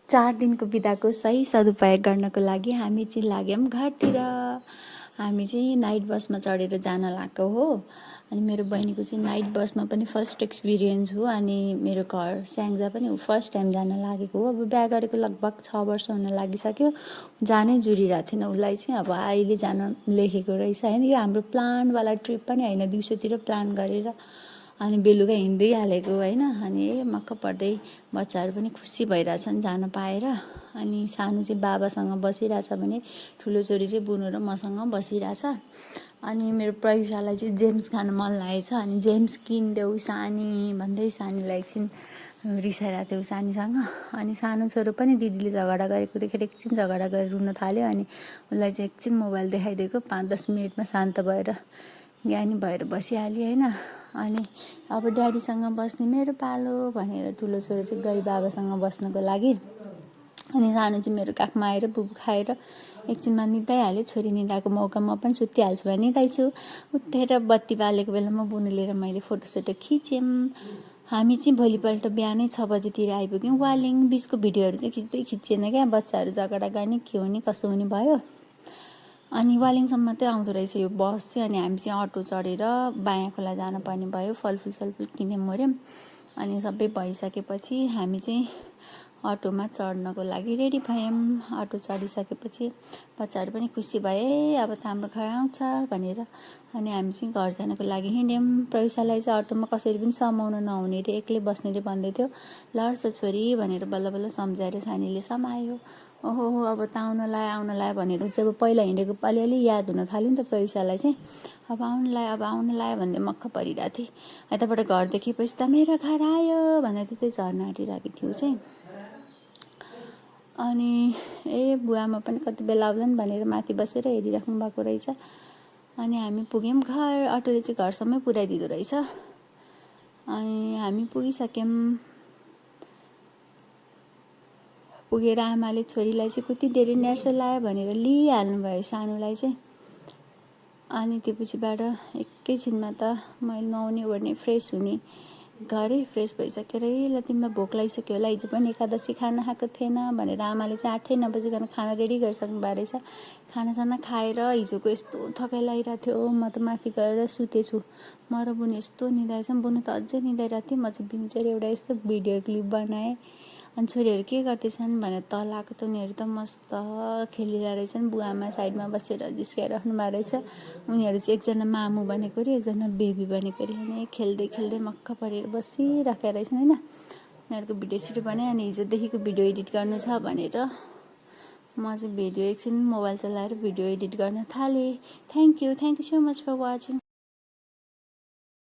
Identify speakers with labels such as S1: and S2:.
S1: 4 दिनको बिदाको सही सदुपयोग गर्नको लागि हामी चाहिँ लाग्यौँ घरतिर। हामी चाहिँ नाइट बसमा चढेर जान लागेको हो। अनि मेरो बहिनीको चाहिँ नाइट बसमा पनि फर्स्ट एक्सपिरियन्स हो। अनि मेरो घर स्याङ्जा पनि फर्स्ट टाइम जान लागेको हो। अब बिहा गरेको लगभग 6 वर्ष हुन लागिसक्यो। जानै जुरिरहेको थिएन उसलाई चाहिँ, अब अहिले जान लेखेको रहेछ होइन। यो हाम्रो प्लानवाला ट्रिप पनि होइन, दिउँसोतिर प्लान गरेर अनि बेलुका हिँड्दै हालेको होइन। अनि मक्क पर्दै बच्चाहरू पनि खुसी भइरहेछन् जान पाएर। अनि सानो चाहिँ बाबासँग बसिरहेछ भने ठुलो छोरी चाहिँ बुनु र मसँग बसिरहेछ। अनि मेरो प्रयुषालाई चाहिँ जेम्स खान मन लागेछ। अनि जेम्स किनिदेऊ सानी भन्दै सानीलाई एकछिन रिसाइरहेको थियो सानीसँग। अनि सानो छोरो पनि दिदीले झगडा गरेको देखेर एकछिन झगडा गरेर रुन थाल्यो। अनि उसलाई चाहिँ एकछिन मोबाइल देखाइदिएको, 5-10 मिनटमा शान्त भएर ज्ञानी भएर बसिहाल्यो होइन। अनि अब ड्याडीसँग बस्ने मेरो पालो भनेर ठुलो छोरो चाहिँ गई बाबासँग बस्नको लागि। अनि सानो चाहिँ मेरो काखमा आएर बुबु खाएर एकछिनमा निदाइहाल्यो। छोरी निदाएको मौकामा पनि सुतिहाल्छु भने निदाइछु। उठेर बत्ती बालेको बेलामा बुनु लिएर मैले फोटोसोटो खिच्यौँ। हामी चाहिँ भोलिपल्ट बिहानै 6 बजीतिर आइपुग्यौँ वालिङ। बिचको भिडियोहरू चाहिँ खिच्दै खिचिएन क्या, बच्चाहरू झगडा गर्ने के हुने कसो हुने भयो। अनि वालिङसम्म मात्रै आउँदो रहेछ यो बस चाहिँ। अनि हामी चाहिँ अटो चढेर बायाँ खोला जानुपर्ने भयो। फलफुल सलफुल किन्यौँ मऱ्यौँ। अनि सबै भइसकेपछि हामी चाहिँ अटोमा चढ्नको लागि रेडी भयौँ। अटो चढिसकेपछि बच्चाहरू पनि खुसी भए, अब त हाम्रो घर आउँछ भनेर। अनि हामी चाहिँ घर जानको लागि हिँड्यौँ। प्रयुषालाई चाहिँ अटोमा कसैले पनि समाउन नहुने रे, एक्लै बस्नेले भन्दै थियो। लड्छ छोरी भनेर बल्ल बल्ल सम्झाएर सानीले समायो। ओहो अब त आउन लायो भनेर चाहिँ अब पहिला हिँडेको अलिअलि याद हुन थाल्यो नि त प्रयुषालाई चाहिँ। अब आउन लायो भन्दै मक्ख परिरहेको थिएँ। यताबाट घर देखेपछि त मेरो घर आयो भनेर त्यतै झर्न आँटिरहेको थियो चाहिँ। अनि बुवामा पनि कति बेला आउलान् भनेर माथि बसेर हेरिराख्नु भएको रहेछ। अनि हामी पुग्यौँ घर। अटोले चाहिँ घरसम्मै पुऱ्याइदिँदो रहेछ। अनि हामी पुगिसक्यौँ। पुगेर आमाले छोरीलाई चाहिँ कति धेरै नेर्सो लायो भनेर लिइहाल्नुभयो सानोलाई चाहिँ। अनि त्यो पछिबाट एकैछिनमा त मैले नुहाउने ओर्ने फ्रेस हुने, घरै फ्रेस भइसकेर ल तिमीलाई भोक लागिसक्यो होला, हिजो पनि एकादशी खाना खाएको थिएन भनेर आमाले चाहिँ 8 नबजीकन खाना रेडी गरिसक्नु भएको रहेछ। खानासाना खाएर हिजोको यस्तो थकाइ लागिरहेको थियो, म त माथि गएर सुतेछु। म र बुनु यस्तो निदाएछौँ, बुनु त अझै निदाइरहेको थियो। म चाहिँ बिउचेर एउटा यस्तो भिडियो क्लिप बनाएँ। अनि छोरीहरू के गर्दैछन् भनेर तल आएको त उनीहरू त मस्त खेलिरहेको रहेछन्। बुवामा साइडमा बसेर जिस्काइराख्नु भएको रहेछ। उनीहरू चाहिँ एकजना मामु बनेको अरे एकजना बेबी बनेको अरे। अनि खेल्दै खेल्दै मक्ख परेर बसिराखेका रहेछन् होइन। उनीहरूको भिडियो सिडियो बनाएँ। अनि हिजोदेखिको भिडियो एडिट गर्नु छ भनेर म चाहिँ भिडियो एकछिन मोबाइल चलाएर भिडियो एडिट गर्न थालेँ। Thank you so much for watching.